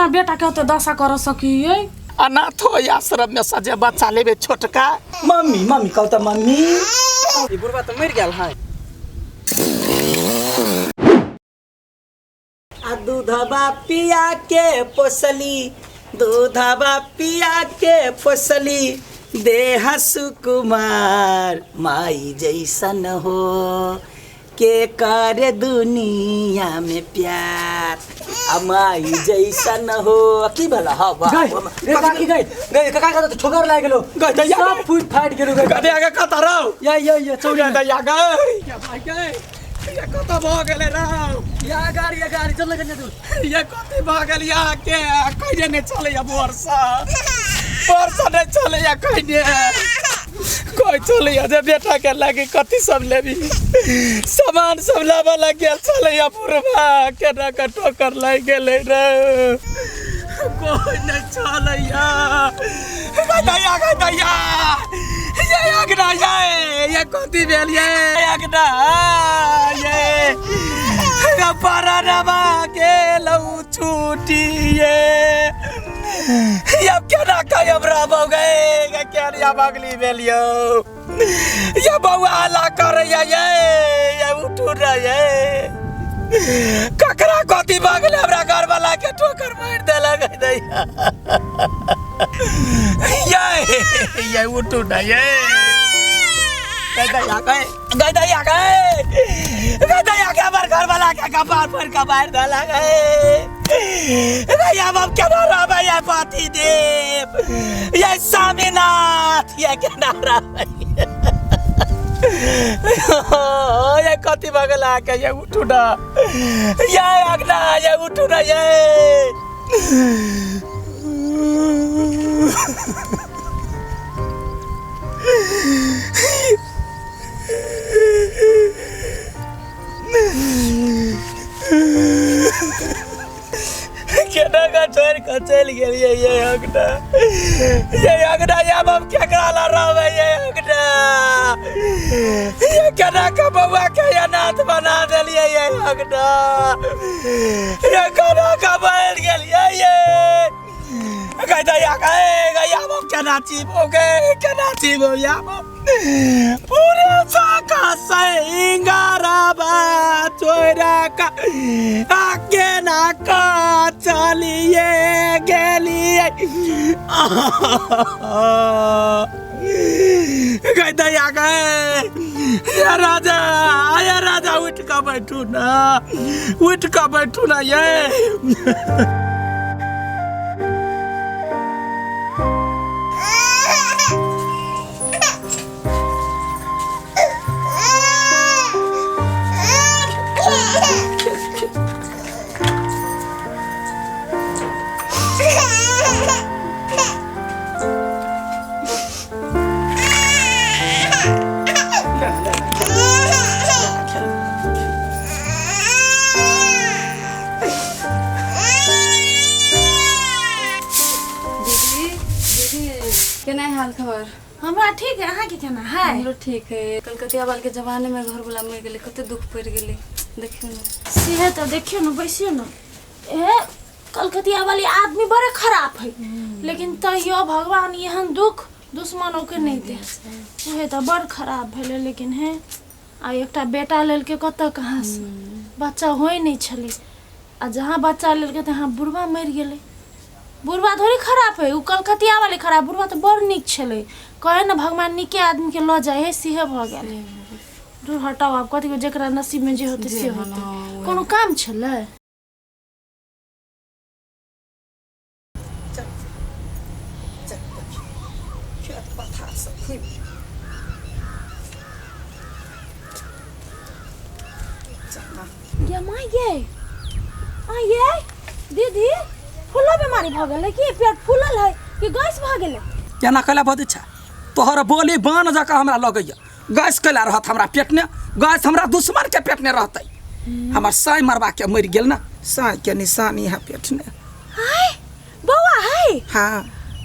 अपना बेटा के ओते दशा कर सकिए अनाथो आश्रम में सजे बच्चा लेबे छोटका। मम्मी मम्मी कहू तऽ मम्मी। ई बुढ़वा तऽ मरि गेल है। आ दूधबा पिया के पोसली, दूधबा पिया के पोसली, देह सुकुमार माई जैसन हो के कर दुनिया में प्यार, आ माई जैसन हो। की भला? हाँ, वाह, गई, वाह, रे काकी गई, गई, काका का तो ठोकर लाग गेलो। गई, दैया सब गई। फूट फाट गेलो गई। गदे आगे कत रहो? या या या चौड़ी। गदे आगे। या भाई गए। ये कत भ गेले रहो? या गाड़ी, या गाड़ी चल लगे तू। ये कति भ गेल या के कहिने नहीं चले या वर्षा। वर्षा नहीं चले या कहिने। कोई चले या जे बेटा के लागे कति सब लेबी। सामान सब लाबा लग गेल चले या बुढ़वा केना के ठोकर लागि गेलै रे। कोई नहीं चले या। गदैया गदैया। ये अगना ये ये कथी भेल ये अगना ये परनमा गेलौ छुटी ये ये केना कयब रहबौ गे केना बगली भेल यौ ये बौआ हल्ला करैया ये ये उठू रे ये ककरा कथी भऽ गेलै हमरा घरवला के ठोकर मारि देलक दैया ये ये उठू ना ये गदैया गए गदैया गए गदैया के हमर घरवला के कपार पर के मारि देलक गैया हम केना रहबै ये पति देव ये स्वामीनाथ ये केना रहबै ये कथी भऽ गेल अहाँके ये उठू ना ये अगना ये उठू ना ये केना का छोड़ के चलि गेलियै ये अगना ये अगना ये हम केकरा ला रहबै ये अगना ये केना के बौआ के अनाथ बना देलियै ये अगना ये केना के बनि गेलियै ये गैया गै गैया हम केना जीबो गे केना जीबो या पूरे साका सिंगारबा चोरा का आके ना का चलिए गेलिए गैया गए ये राजा ये राजा उठ के बैठू ना उठ के बैठू ना ये दीदी दीदी केना है हाल खबर? हमरा ठीक है, अहाँ के केना है? हमरो ठीक है। कलकतिया वाल के जमाने में घर वाला मर गेलै, कते दुख पड़ गेलै देखियो ने। सेहे तऽ देखियो ने, बैसियो ने। ए कलकतिया वाली आदमी बड़े खराब है, लेकिन तैयो भगवान एहन दुख दुश्मनों के नहीं दे। उहे तऽ बड़ खराब भेलै, लेकिन हे आ एकटा बेटा लेलकै कतऽ कहाँ से, बच्चा होइ नहि छलै, आ जहाँ बच्चा लेलकै तहाँ बुढ़वा मरि गेलै। बुढ़वा थोड़ी खराब है, उ कलकतिया वाले खराब, बुढ़वा तऽ बड़ नीक छलै। कहे ने भगवान नीके आदमीके लऽ जाइ है, सेहे भऽ गेल। दूर हटाउ, आब कथी, जकरा नसीबमे जे होतै से होतै। कोनो काम छलै? खेत पथार सब घुमि गे माय गे, आ ये दीदी फूलो बीमारी भऽ गेलै कि पेट फूलल है कि गैस भऽ गेलै? केना कैला बजै छै तोहर बोली बान जकाँ हमरा लगैया। गैस कैला रहत हमरा पेटने? गैस हमरा दुश्मन के पेटने रहतै। हमर साँइ मरबा के मरि गेल ने, साँइ के निशानी है पेटने। हाय बौआ है। हाँ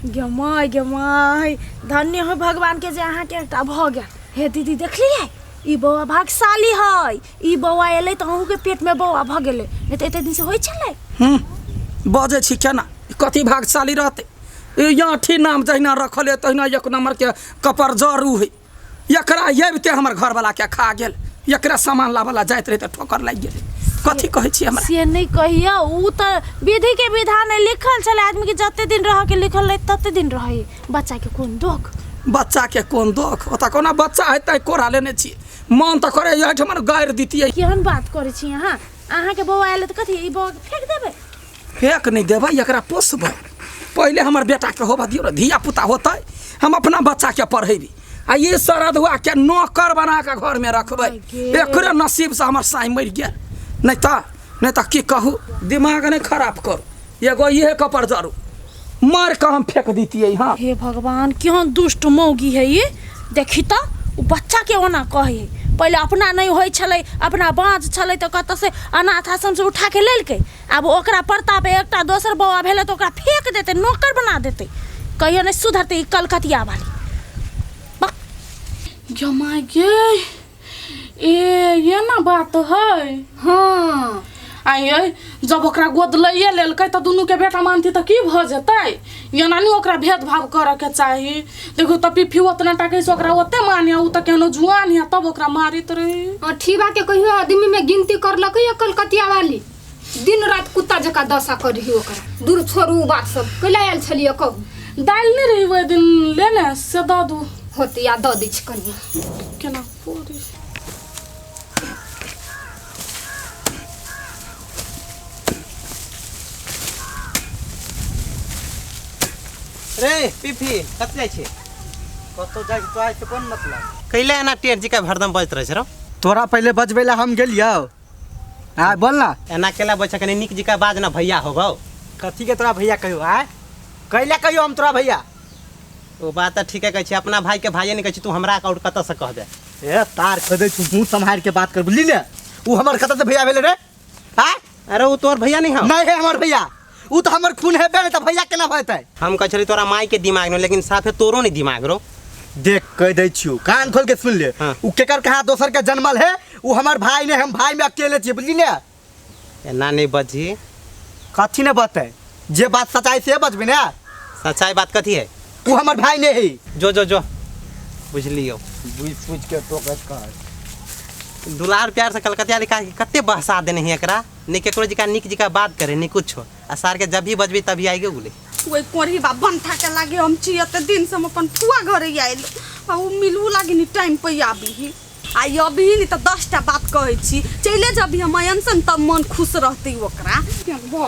गे माय गे माय, धन्य हो भगवान के जे अहाँके एकटा भऽ गेल। हे दीदी देखलियै, ई बौआ भाग्यशाली है, ई बौआ एलै तऽ अहूँके पेटमे बौआ भऽ गेलै, नहि तऽ एते दिन से होइ छलै। हूँ बजै छी केना कथी भागशाली रहतै ई आँठी नाम जहिना रखल है तहिना एक नम्बरके कपर जरू है एकरा अबिते हमर घरवलाके खा गेल एकरा सामान लाबऽ ला जाइत रहै तऽ ठोकर लागि गेलै कथी कहै छी हमरा से नहि कहियौ ओ तऽ विधि के विधान है, लिखल छलै आदमी के जते दिन रह के लिखल रहै तते दिन रहै बच्चा के कोन दुख बच्चा के कोन दुख ओतऽ कोना बच्चा हेतै कोरा लेने छी मन तऽ करे एहिठमन गारि दितियै केहन बात करै छी अहाँ अहाँके बौआ आयल तऽ कथी ई बौआ के फेंक देबै फेक नहि देबै एकरा पोसबै पहिले हमर बेटाके होबऽ दियौ ने धिया पुता होतै हम अपना बच्चाके पढ़ेबै आ ई सरधुआके नौकर बना कऽ घरमे रखबै एकरे नसीबसँ हमर साँइ मरि गेल नहि तऽ नहि तऽ की कहू दिमाग नहि खराब करू एगो इहे कपर जरू मारि कऽ हम फेक दितियै हँ हे भगवान केहन दुष्ट मौगी है ई देखी तऽ ओ बच्चाके ओना कहै है पहिले अपना नहि होइ छलै अपना बाँझ छलै तऽ कतऽ से अनाथ आश्रमसँ उठाके लेलकै आब ओकरा प्रताप एकटा दोसर बौआ भेलै तऽ ओकरा फेक देतै नौकर बना देतै कहियो नहि सुधरतै ई कलकतिया वाली बक जमा गे ए ये ना बात है हाँ आइ जब ओकरा गोद लैए लेलकै तऽ दुनूके बेटा मानती तऽ की भऽ जेतै एना नहि ओकरा भेदभाव करऽके चाही देखू तऽ पीफी ओतना टाकै से ओकरा ओते माने ओ तऽ केहनो जुआन है तब ओकरा मारैत रही अठीबा के कहियो आदमी में गिनती करलकै या कलकतिया वाली दिन रात कुत्ता जकाँ दशा करही ओकरा दूर छोड़ू उ बात सब कैला आयल छलियै कहू दालि नहि रही ओहि दिन लेने से दऽ दू होते या दऽ दै छी कनिया केना पूरी रे पीफी कत जाइ छी कतौ जाइ छी तोरा से कोन मतलब कैला एना टेढ़ जी का हरदम बजैत रहै छै रौ तोरा पहिले बजबै लए हम गेलियौ आय बोल ना एना केला बजै कनी नीक जी का बाज ना भैया हो गौ कथी के तोरा भैया कहियो आय कैला कहियो हम तोरा भैया ओ बात तऽ ठीके कहै छी अपना भाई के भाइये नहीं कहै छी तू हमरा और कतऽ से कह दे ए तार खोदै छी मुँह सम्हारि के बात कर बुझली ने उ हमर कतऽ से भैया भेलै रे आय अरे ओ तोहर भैया नहीं हौ नहीं है हमर भैया उ तऽ हमर खून हेबे नहि तऽ भैया केना भएतै हम कहै छली तोरा माई के दिमाग में लेकिन साफे तोरो नहीं दिमाग रो देख कह दै छियौ कान खोल के सुन ले हाँ। उ केकर कहाँ दोसर के जन्मल है उ हमर भाई ने हम भाई में अकेले छियै बुझली ने एना नहीं बजी कथी ने बतै जे बात सच्चाई से बजबै ने सच्चाई बात कथी है उ हमर भाई ने है जो जो जो बुझलियौ बुझ सुझ के टोकत कर दुलार प्यार से कलकतिया लिखा के कते बहसा देने है एकरा नहीं केकरो जिका नीक जिका बात करे नहीं कुछ आ सार के जब भी बजबी तभी आइगे गुले ओहि कोढ़ी बा बन्ठा के लागे हम छी एते दिन से हम अपन फुआ घरे आयल आ उ मिलू लागी नी टाइम पे आबी आ अभी नी तऽ 10 टा बात कहै छी चले जबी हम अनसन तब मन खुश रहतै ओकरा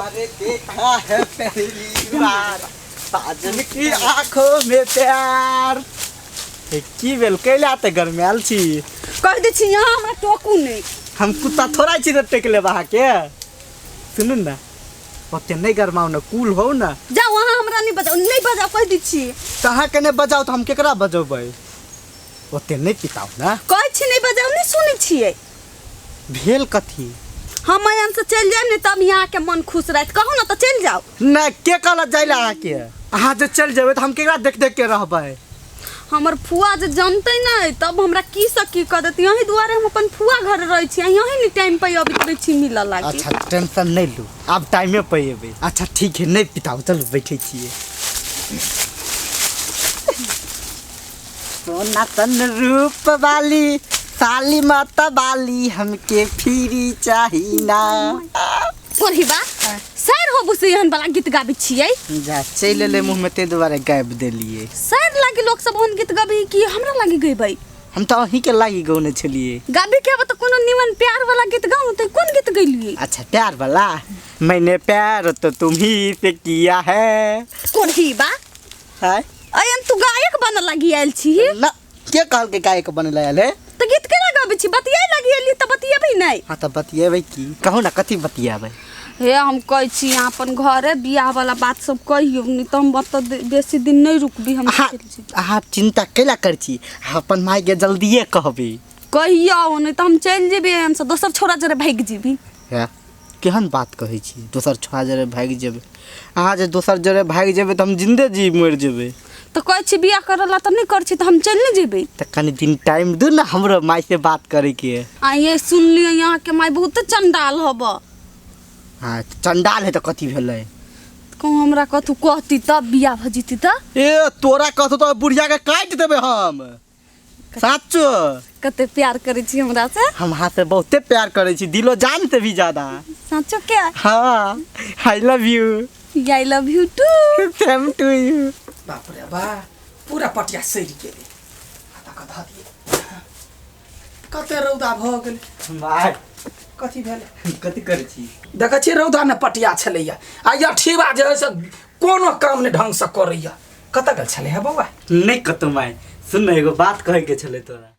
अरे देखा है पहली बार साजन की आंखों में प्यार हे, की भेल कैला तऽ गरमायल छी कहि दै छी यहाँ हमरा टोकू नहि हम कुत्ता थोड़ा छी तऽ टेक लेब अहाँके सुनू ने ओते नहि गरमाउ ने कूल हो ने जाउ अहाँ हमरा नहि बजाउ नहि बजाउ कहि दै छी तऽ अहाँके नहि बजाउ तऽ हम केकरा बजेबै ओते नहि पिताउ ने कहै छी नहि बजाउ नहि सुनै छियै भेल कथी हम एहन से चलि जायब ने तब यहाँके मन खुश रहत कहू ने तऽ चलि जाउ नहि के कहलक जाइ लए अहाँके अहाँ जे चलि जेबै तऽ हम केकरा देख देख के रहबै हमर फुआ जे जनतै नहि तब हमरा की से की कऽ देतै यही दुआरे हम अपन फुआ घर रहै छी यही ने टाइम पर अबैत रहै छी मिलऽ लागी अच्छा टेंशन नहि लू आब टाइमे पर एबै अच्छा ठीक है नहि पिताउ चलू बैठै छियै सोना तन रूप वाली साली माता वाली हमके फ्री चाही ना कोढ़ी बा सर होबू से एहन वाला गीत गाबै छियै जा चलि एलै मुँहमे ताहि दुआरे गाबि देलियै सर लागी लोक सब ओहन गीत गाबै कि हमरा लागी गैबै हम तऽ अहीँके लागि गौने छलियै गाबी के आब तऽ कोनो निमन प्यार वाला गीत गाउ तऽ कोन गीत गैलियै अच्छा प्यार वाला मैंने प्यार तो तुम्ही से किया है कोढ़ी बा हाय अयन तू गायक बनऽ लागी आयल छी ना के कहलकै गायक बनै लए आयल है तऽ गीत केना गाबै छी बतियाए लागी एलियै तऽ बतियेबै नहि हाँ तऽ बतियेबै की कहू ना कथी बतियेबै हे हम कहै छी अहाँ अपन घरे बियाह वाला बात सब कहियौ नहि तऽ हम ओतऽ बेसी दिन नहि रुकबी हम अहाँ चलि जेबै। अहाँ चिंता कैला करै छी अहाँ अपन मायके जल्दिए कहबै कहियौ नहि तऽ हम चलि जेबै हमसब दोसर छोरा जरे भागि जेबी हे केहन बात कहै छी दोसर छोड़ा जरे भागि जेबै अहाँ जे दोसर जरे भागि जेबै तऽ हम जिन्दे जी मरि जेबै तऽ कहै छी बियाह करऽ ला तऽ नहि करै छी तऽ हम चलि नहि जेबै तऽ कनि दिन टाइम दू ने हमरो मायसँ बात करैके आ ये सुनलियै अहाँके माय बहुते चंडाल हब हँ चंडाल है तऽ कथी भेलै कहूँ हमरा कथू कहती तब बियाह भऽ जेती तऽ ए तोरा कहतो तो बुढ़िया के काटि देबै हम साचो कते प्यार करै छी हमरा से हम अहाँ से बहुते प्यार करै छी दिलो जान से भी ज्यादा साचो के हाँ I love you I love you too same to you बाप रे बा पूरा पटिया सड़ि गेलै आ तक धऽ दियै कते रौदा भऽ गेलै माय कथी भेलै कथी करै छी देखै छियै रौदा ने पटिया छलैया आ ई अठीबा जे है से कोनो काम नहि ढङ्गसँ करैया कतऽ गेल छलै हे बौआ नहि कतौ माय सुन ने एगो बात कहै के छलै तोरा